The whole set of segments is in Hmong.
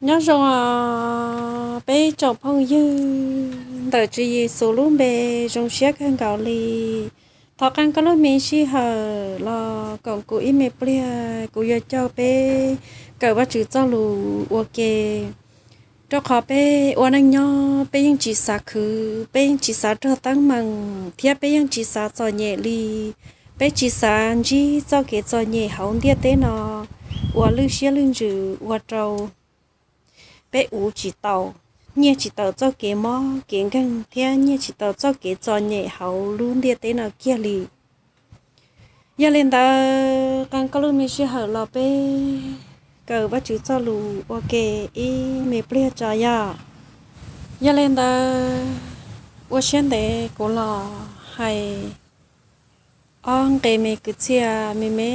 Nyob zoo os peb tsoom phooj ywg, ntawm Tswv Yexus lub npe zoo siab kawg nkaus li. Thov qee koj lub me sij hawm los koom kuv ib me pliag, kuv yuav coj peb kawm Vajtswv txoj lus ua ke. Rau qhov peb ua neej nyob peb yeej tsis xav khwv, peb yeej tsis xav raug teeb meem thiab peb yeej tsis xav txom nyem li. Peb tsis xav ntsib txoj kev txom nyem hauv ntiaj teb no uas lwj siab lwj ntsws ua rau peb uv tsis tau, nyiaj tsis tau txoj kev mob kev nkeeg thiab nyiaj tsis tau txoj kev txom nyem hauv lub ntiaj teb no kiag li. Yog li ntawd qee koj lub me sij hawm los peb kawm Vajtswv txoj lus ua ke ib me pliag tso yog. Yog li ntawd ua siab ntev kuv los hais ob nqe me kwv txhiaj me me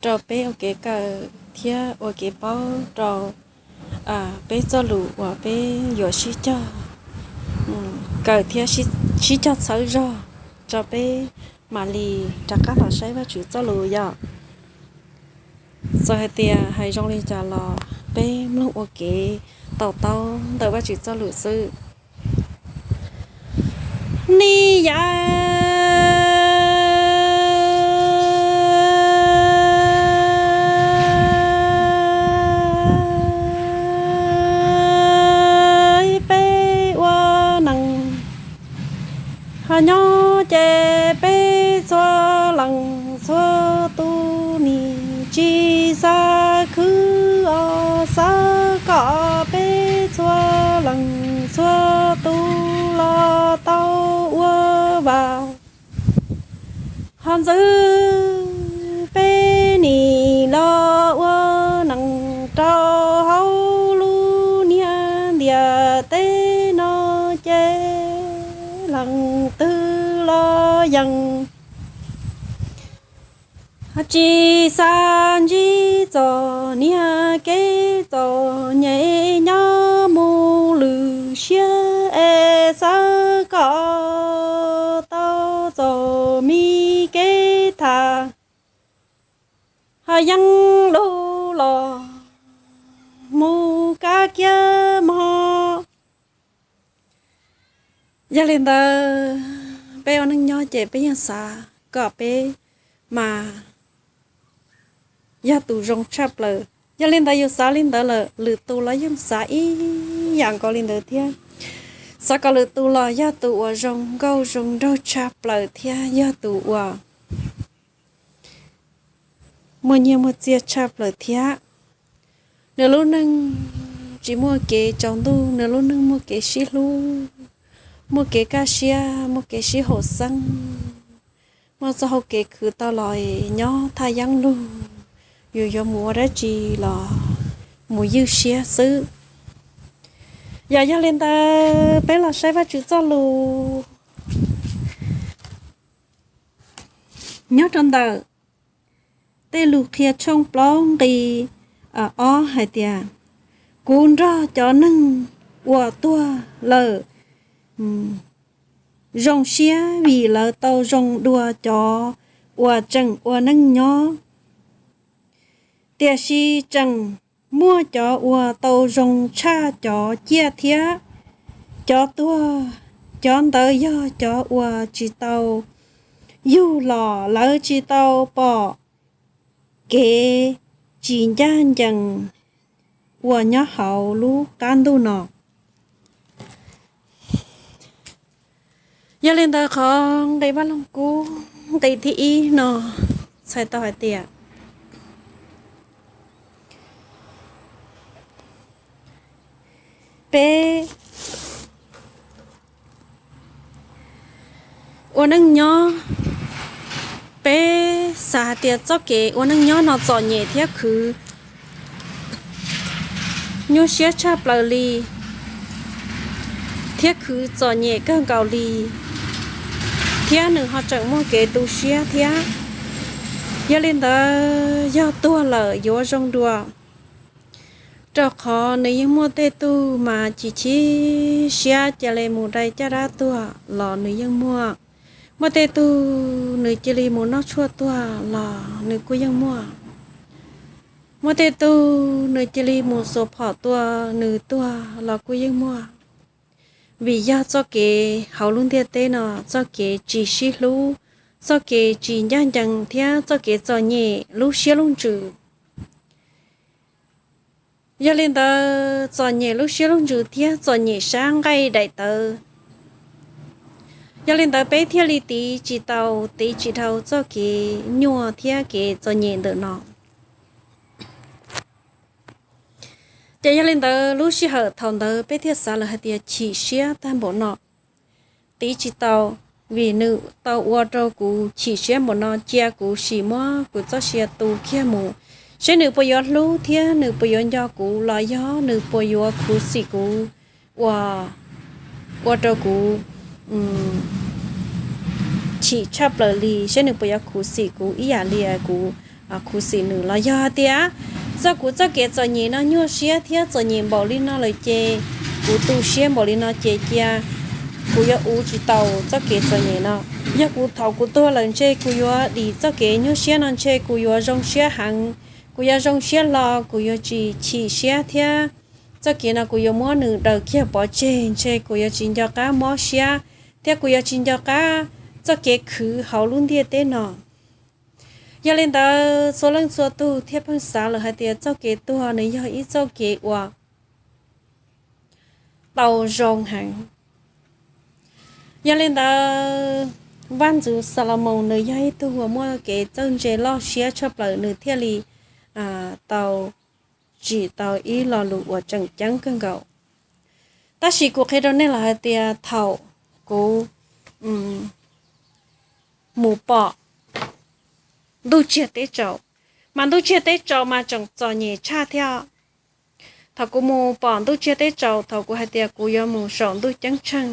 rau peb ua kev kawm thiab ua kev paub rau peb txoj lus uas peb yuav sib cog kawm thiab sib cog txhawb zog tso peb mam li rov qab los saib Vajtswv txoj lus yog. Txawm hais tias hais zoo li cas los peb mloog ua kev to taub ntawm Vajtswv txoj lus xwb. Ni yam peb ua neej ho nyob ces peb txhua leej txhua tus nim tsis xav khwv os, xav kom peb txhua leej txhua tus los tau ua vaj ho ntxwv. Peb nim los ua neej rau hauv lub niag ntiaj teb no ces leej twg los yeej tsis xav ntsib txom niag kev txom nyem nyob mus lwm siab es xav kom tau txom mi kev tham ho yeej lug los mus kab kiab mog. Yog li ntawd peb ua neej nyob ces peb yeej xav kom peb mas yog tus zoo tshaj plaws. Yog li ntawd yus xav li ntawd lawm lwm tus los yeej xav ib yam nkaus li ntawd thiab. Xav kom lwm tus los yog tus uas zoo nkauj zoo nraug tshaj plaws thiab yog tus uas muaj nyiaj muaj txiaj tshaj plaws thiab. Nws lub neej tsis muaj kev tsaus ntuj, nws lub neej muaj kev sib hlub, muaj kev kaj siab, muaj kev sib haum xeeb, muaj txoj hau kev khwv tau los nyob thaj yeeb lug, yus yuav mus ua dab tsi los mus ywj siab xwb. Yog, yog li ntawd peb los saib Vajtswv txoj lus nyob rau ntawm Tej Lus Qhia tshooj plaub nqi ob hais tias, kuv nrog cov neeg uas tuag lawm zoo siab vim lawv tau zoo dua cov uas tseem ua neej nyob. Tiam sis tseem muaj cov uas tau zoo tshaj cov ciaj thiab. Cov tuag, cov ntawd yog cov uas tsis tau yug los lawv tsis tau pom kev tsis ncaj ncees uas nyob hauv lub qab ntuj no. Yog li ntawd qhov nqe Vaj Loog Kub nqe thib ib no txhais tau hais tias, peb ua neej nyob, peb xav hais tias txoj kev ua neej nyob no txom nyem thiab khwv nyuaj siab tshaj plaws li, thiab khwv txom nyem kawg nkaus li, thiab nws ho tseem muaj kev tu siab thiab. Yog li ntawd yog tuag lawm yuav zoo dua, rau qhov nws yeej muaj tej tug mas chim chim siab cia li mus dai caj dab tuag los nws yeej muaj. Muaj tej tug nws cia li mus noj tshuaj tuag los nws kuj yeej muaj. Muaj tej tug nws cia li mus xuas phom tua nws tuag los kuj yeej muaj, vim yog txoj kev hauv lub ntiaj teb no, txoj kev tsis sib hlub, txoj kev tsis ncaj ncees thiab txoj kev txom nyem lub siab lub ntsws. Yog li ntawd, txom nyem lub siab lub ntsws thiab txom nyem sab nqaij daim tawv. Yog li ntawd, peb thiaj li tiv tsis tau, tiv tsis dhau txoj kev nyuaj thiab kev txom nyem ntawm no. Ces yog li ntawd, lub sij hawm thaum ntawd peb thiaj xav lawm hais tias chim siab tag npaum no, tiv tsis tau, vim nws tau ua rau kuv chim siab npaum no, cia kuv sim muab kuv txoj sia tu kiag mus, seb nws puas yuav hlub thiab nws puas yuav nco kuv los yog nws puas yuav khuv xim kuv ua, ua rau kuv chim tshaj plaws li, seb nws puas yuav khuv xim kuv ib yam li kuv khuv xim nws los yog tias txoj, kuv txoj kev txom nyem no nyuaj siab thiab txom nyem npaum li no lawm ces kuv tu siab npaum li no ces cia kuv yuav uv tsis tau txoj kev txom nyem no. Yog kuv thaum kuv tuag lawm ntshe kuv yuav dim txoj kev nyuaj siab no, ntshe kuv yuav zoo siab heev, kuv yuav zoo siab hlo, kuv yuav tsis chim siab thiab. Txoj kev no kuv yuav muab nws daws kiag pov tseg, ntshe kuv yuav tsis nco qab mob siab thiab kuv yuav tsis nco qab txoj kev khwv hauv lub ntiaj teb no. Yog li ntawd, txhua leej txhua tug thiaj pheej xav lawm hais tias txoj kev tuag nws yog ib txoj kev uas tau zoo heev. Yog li ntawd, Vaj Ntxwv Xalumoos nws yog ib tug uas muaj kev txawj ntse loj siab tshaj plaws, nws thiaj li tau tsim tau ib lo lus uas tseem ceeb kawg nkaus. Tab sis kuv qhia rau nej lawm hais tias thaum kuv mus pom ntuj tsiag teb tsaus, mas ntuj tsiag teb tsaus mas tseem txom nyem tshaj thiab. Thaum kuv mus pom ntuj tsiag teb tsaus, thaum kuv hais tias kuv yuav mus saum ntuj ceeb tsheej,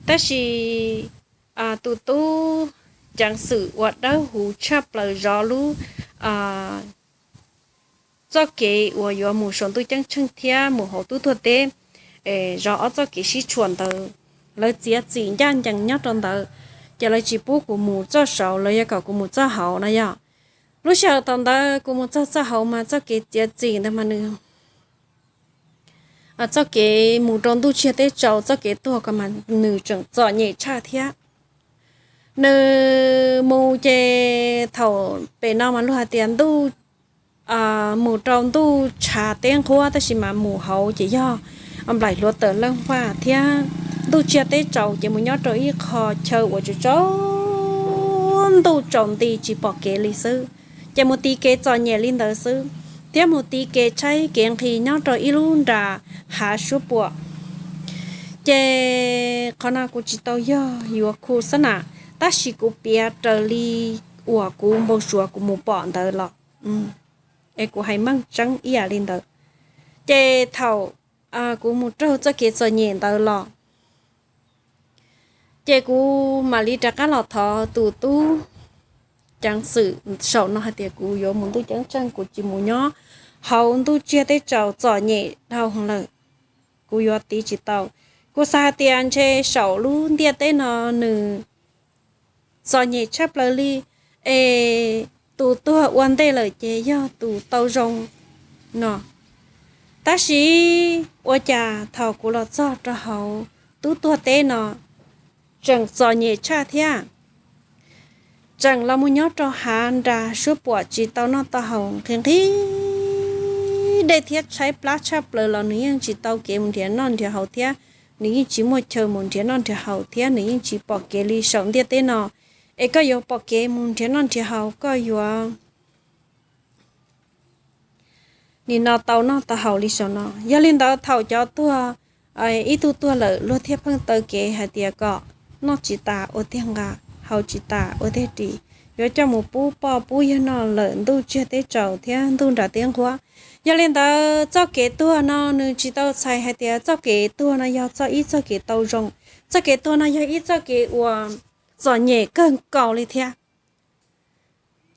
tab sis tus tub ceev xwm uas dawb huv tshaj plaws zov lub txoj kev uas yuav mus saum ntuj ceeb tsheej thiab mus hauv tub tuag teb, zov ob txoj kev sib tshuam ntawd, lawv txiav txim ncaj ncees nyob rau ntawd, ces lawv tsis pub kuv mus txoj saud, lawv yuav kom kuv mus txoj hauv no yog. Lub sij hawm thaum ntawd kuv mus txog txoj hauv mas txoj kev txiav txim ntawd mas nws, txoj kev mus rau ntuj tsiag teb tsaus, txoj kev tuag ko mas nws tseem txom nyem tshaj thiab. Nws mus ces thaum pem no mas luag hais tias ntuj, mus rau ntuj tshav teb nquab, tab sis mas mus hauv ces yog nplaim hluav taws leej huaj thiab. Ntuj tsiag teb tsaus ces mus nyob rau ib qho chaw uas tsaus tsaus ntuj tsaus nti tsis pom kev li xwb, ces mus tiv kev txom nyem li ntawd xwb, thiab mus tiv kev tshaib kev nqhis nyob rau ib lub nra hav suab puam. Ces qhov no kuv tsis tau yog yuav khu xab nam, tab sis kuv piav raws li uas kuv npau suav kuv mus pom ntawd los, es kuv hais meej tseeb ib yam li ntawd. Ces thaum kuv mus raug txoj kev txom nyem ntawd los, ces kuv mam li rov qab los thov tus tub ceev xwm saum no hais tias kuv yuav mus ntuj ceeb tsheej, kuv tsis mus nyob hauv ntuj tsiag teb tsaus, txom nyem dhau lawm, kuv yuav tiv tsis tau. Kuv xav hais tias ntshe saum lub ntiaj teb no nws txom nyem tshaj plaws li, es tus tuag ua ntej lawm ces yog tus tau zoo no. Tab sis ua cas thaum kuv los txog rau hauv tub tuag teb no, tseem txom nyem tshaj thiab. Tseem los mus nyob rau hav nra suab puam tsis tau noj tau haus, nqhis nqhis dej thiab tshaib plab tshaj plaws los nws yeej tsis tau kev mus nrhiav noj nrhiav haus thiab. Nws yeej tsis muaj chaw mus nrhiav noj nrhiav haus thiab, nws yeej tsis pom kev li saum ntiaj teb no. Es koj yuav pom kev mus nrhiav noj nrhiav haus, koj yuav nim no tau noj tau haus li saum no. Yog li ntawd, thaum cov tuag, ib tug tuag lawm, luag thiaj pheej taw kev hais tias kom noj tsis tas ua tiag nqa, haus tsis tas ua tiag ris, yuav coj mus pub poj pub yawg noj lawm ntuj tsiag teb tsaus thiab ntuj nram teb nquab. Yog li ntawd, txoj kev tuag no nws tsis tau txhais hais tias txoj kev tuag no yog txoj, ib txoj kev tau zoo. Txoj kev tuag no yog ib txoj kev uas txom nyem kawg nkaus li thiab.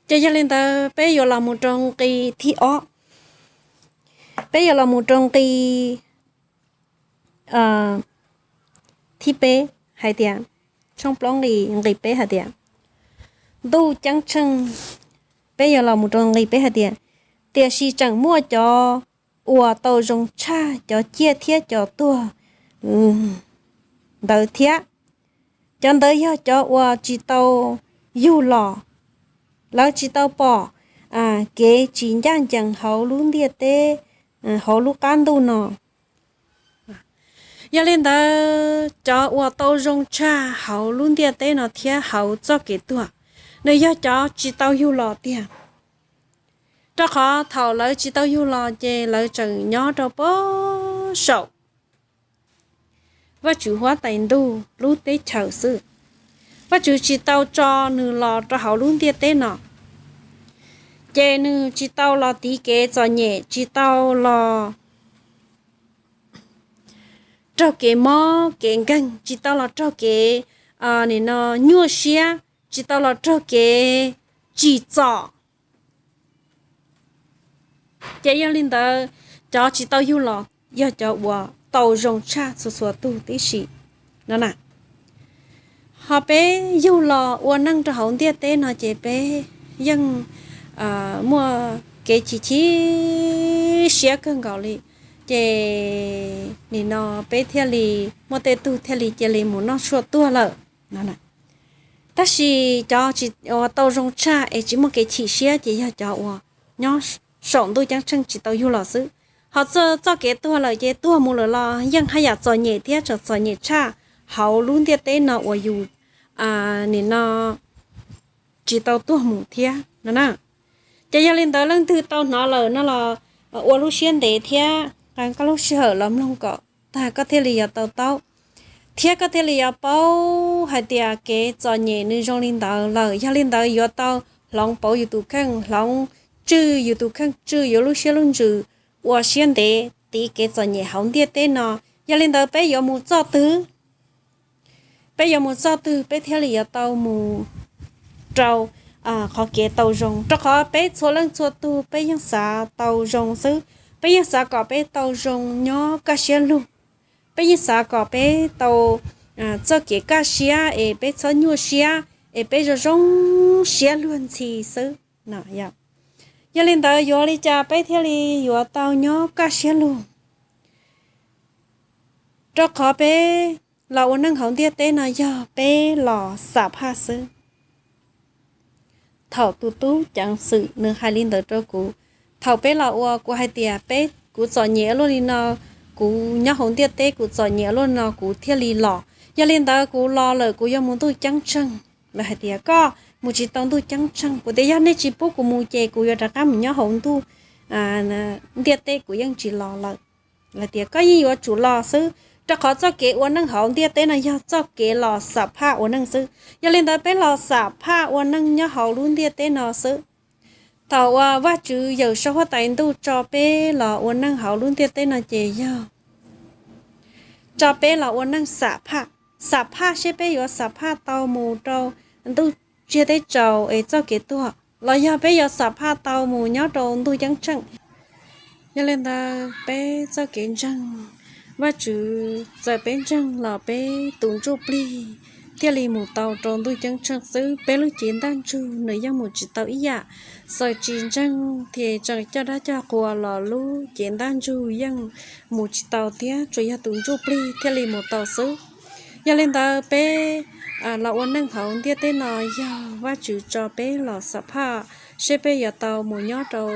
Ces yog li ntawd, peb yuav los mus rau nqi thib ob. Peb yuav los mus rau nqi thib peb hais tias, tshooj plaub nqi, nqi peb hais tias, ntuj ceeb tsheej. Peb yuav los mus rau nqi peb hais tias, tiam sis tseem muaj cov uas tau zoo tshaj cov ciaj thiab cov tuag ntawd thiab. Cov ntawd yog cov uas tsis tau yug los, lawv tsis tau pom kev tsis ncaj ncees hauv lub ntiaj teb, hauv lub qab ntuj no. Yog li ntawd, cov uas tau zoo tshaj hauv lub ntiaj teb no thiab hauv txoj kev tuag, nws yog cov tsis tau yug los tiag, rau qhov thaum lawv tsis tau yug los ces lawv tseem nyob rau pem saum Vajtswv huab tais ntuj lub teb chaws xwb. Vajtswv tsis tau tso nws los rau hauv lub ntiaj teb no, ces nws tsis tau los tiv kev txom nyem, tsis tau los raug kev mob kev nkeeg, tsis tau los raug kev, nim no, nyuaj siab, tsis tau los raug kev tsim txom. Ces yog li ntawd, cov tsis tau yug los yog cov uas tau zoo tshaj txhua txhua tug tib si no na. Ho peb yug los ua neej rau hauv ntiaj teb no ces peb yeej muaj kev chim chim siab kawg nkaus li. Ces nim no peb thiaj li muaj tej tug thiaj li cia li mus noj tshuaj tuag lawm no. Tab sis cov tsis, uas tau zoo tshaj es tsis muaj kev chim siab ces yog cov uas nyob saum ntuj ceeb tsheej tsis tau yug los xwb. Ho txoj, txoj kev tuag lawm ces tuag mus lawm los yeej haj yam txom nyem thiab tseem txom nyem tshaj hauv lub ntiaj teb no uas yus nim no tsis tau tuag mus thiab no na. Ces yog li ntawd leej twg tau hnov lawm no los ua lub siab ntev thiab koj lub sij hawm los mloog kom tag koj thiaj li yuav tau taub, thiab koj thiaj li yuav paub hais tias kev txom nyem nws zoo li ntawd lawm. Yog li ntawd yuav tau hloov pauv yus tus kheej, hloov tswj yus tus kheej, tswj yuav lub siab lub ntsws ua siab ntev tiv kev txom nyem hauv ntiaj teb no. Yog li ntawd peb yuav mus txoj twg? Peb yuav mus txoj twg peb thiaj li yuav tau mus rau qhov kev tau zoo? Rau qhov peb txhua leej txhua tug peb yeej xav tau zoo xwb. Peb yeej xav kom peb tau zoo nyob kaj siab lug. Peb yeej xav kom peb tau txoj kev kaj siab es peb txhob nyuaj siab es peb zoo zoo siab luag ntxhi xwb. Yog li ntawd yuav li cas peb thiaj li yuav tau nyob kaj siab lug? Rau qhov peb los ua neej hauv ntiaj teb no yog peb los xam phaj xwb. Thaum tus tub ceev xwm nws hais li ntawd rau kuv, thaum peb los ua kuv hais tias peb, kuv txom nyem luaj li no, kuv nyob hauv ntiaj teb kuv txom nyem luaj li no kuv thiaj li los. Yog li ntawd kuv los lawm kuv yuav mus ntuj ceeb tsheej. Lawv hais tias koj mus tsis tau ntuj ceeb tsheej. Kuv tias yog nej tsis pub kuv mus ces kuv yuav rov qab mus nyob hauv ntuj ntiaj teb kuv yeej tsis los lawm. Lawv tias koj yeej yuav tsum los xwb, rau qhov txoj kev ua neej hauv ntiaj teb no yog txoj kev los xam phaj ua neej xwb. Yog li ntawd peb los xam phaj ua neej nyob hauv lub ntiaj teb no xwb. Thaum uas Vajtswv Yawm Saub Huab Tais Ntuj tso peb los ua neej hauv lub ntiaj teb no ces yog tso peb los ua neej xam phaj, xam phaj seb peb yuav xam phaj tau mus rau ntuj tsiag teb tsaus es txoj kev tuag los yog peb yuav xam phaj tau mus nyob rau ntuj ceeb tsheej. Yog li ntawd peb txoj kev ntseeg Vajtswv, txawm peb ntseeg los peb tus ntsuj plig thiaj li mus tau rau ntuj ceeb tsheej xwb. Peb lub cev ntaj ntsug nws yeej mus tsis tau ib yam. Txawm tsis ntseeg ces tseem coj dab coj qhua los lub cev ntaj ntsug yeej mus tsis tau thiab, tsuas yog tus ntsuj plig thiaj li mus tau xwb. Yog li ntawd peb los ua neej hauv ntiaj teb no yog Vajtswv tso peb los xam phaj seb peb yuav tau mus nyob rau,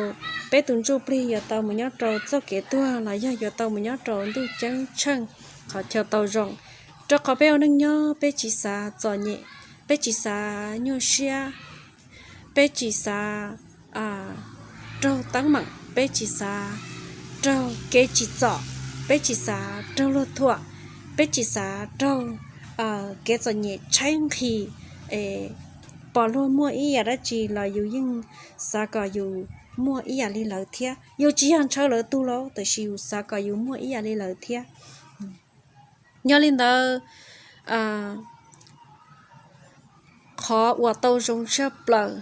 peb tus ntsuj plig yuav tau mus nyob rau txoj kev tuag los yog yuav tau mus nyob rau ntuj ceeb tsheej, qhov chaw tau zoo. Rau qhov peb ua neej nyob peb tsis xav txom nyem, peb tsis xav nyuaj siab, peb tsis xav raug teeb meem, peb tsis xav raug kev tsim txom, peb tsis xav raug luag thuam, peb tsis xav raug kev txom nyem tshaib nqhis. Pom luag muaj ib yam dab tsi los yus yeej xav kom yus muaj ib yam li lawv thiab. Yus tsis yog ntshaw lawv tug los tab sis yus xav kom yus muaj ib yam li lawv thiab. Yog li ntawd, qhov uas tau zoo tshaj plaws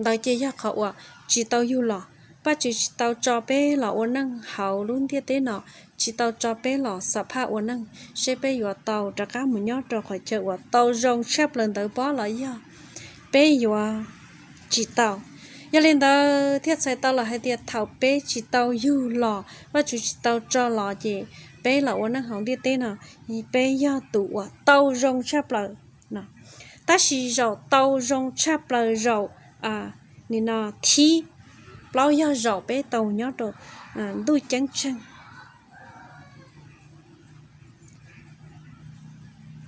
ntawd ces yog qhov uas tsis tau yug los. Vajtswv tsis tau tso peb los ua neej hauv lub ntiaj teb no, tsis tau tso peb los xam phaj ua neej seb peb yuav tau rov qab mus nyob rau qhov chaw uas tau zoo tshaj plaws ntawd pob los yog peb yuav tsis tau. Yog li ntawd thiaj txhais tau los hais tias thaum peb tsis tau yug los, Vajtswv tsis tau tso los ces peb los ua neej hauv ntiaj teb no, peb yog tus uas tau zoo tshaj plaws no. Tab sis zaum tau zoo tshaj plaws zaum nim no thib plaub yog zaum peb tau nyob rau ntuj ceeb tsheej.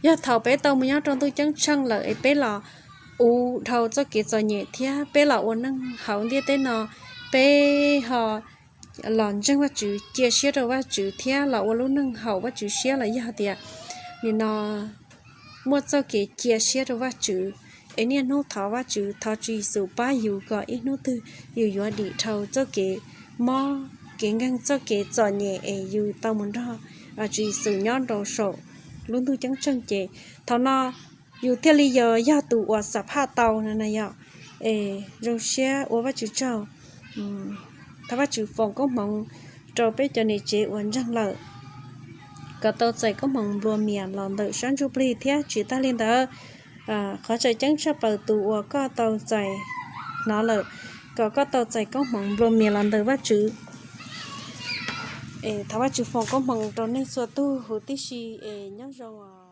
Yog thaum peb tau mus nyob rau ntuj ceeb tsheej lawm es peb los uv dhau txoj kev txom nyem thiab peb los ua neej hauv ntiaj teb no, peb ho los ntseeg Vajtswv, cia siab rau Vajtswv thiab los ua lub neej haum Vajtswv siab los yog tias nim no muaj txoj kev cia siab rau Vajtswv, es niaj hnub thov Vajtswv, thov Tswv Yexus pab yus kom ib hnub twg yus yuav dim dhau txoj kev mob kev nkeeg, txoj kev txom nyem es yus tau mus nrog Tswv Yexus nyob rau saum lub ntuj ceeb tsheej ces thaum no yus thiaj li yog, yog tus uas xam phaj tau no na yom. Es zoo siab ua Vajtswv tsaug. Thov Vajtswv foom koob hmoov rau peb cov niam tsev uas ntseeg lawm kom tau txais koob hmoov nplua mias los ntawm sab ntsuj plig thiab tsis tag li ntawd, qhov tseem ceeb tshaj plaws tus uas koj tau txais hnov lawm, kom koj tau txais koob hmoov nplua mias los ntawm Vajtswv. Es thov Vajtswv foom koob hmoov rau nej txhua tus huv tib si es nyob zoo os.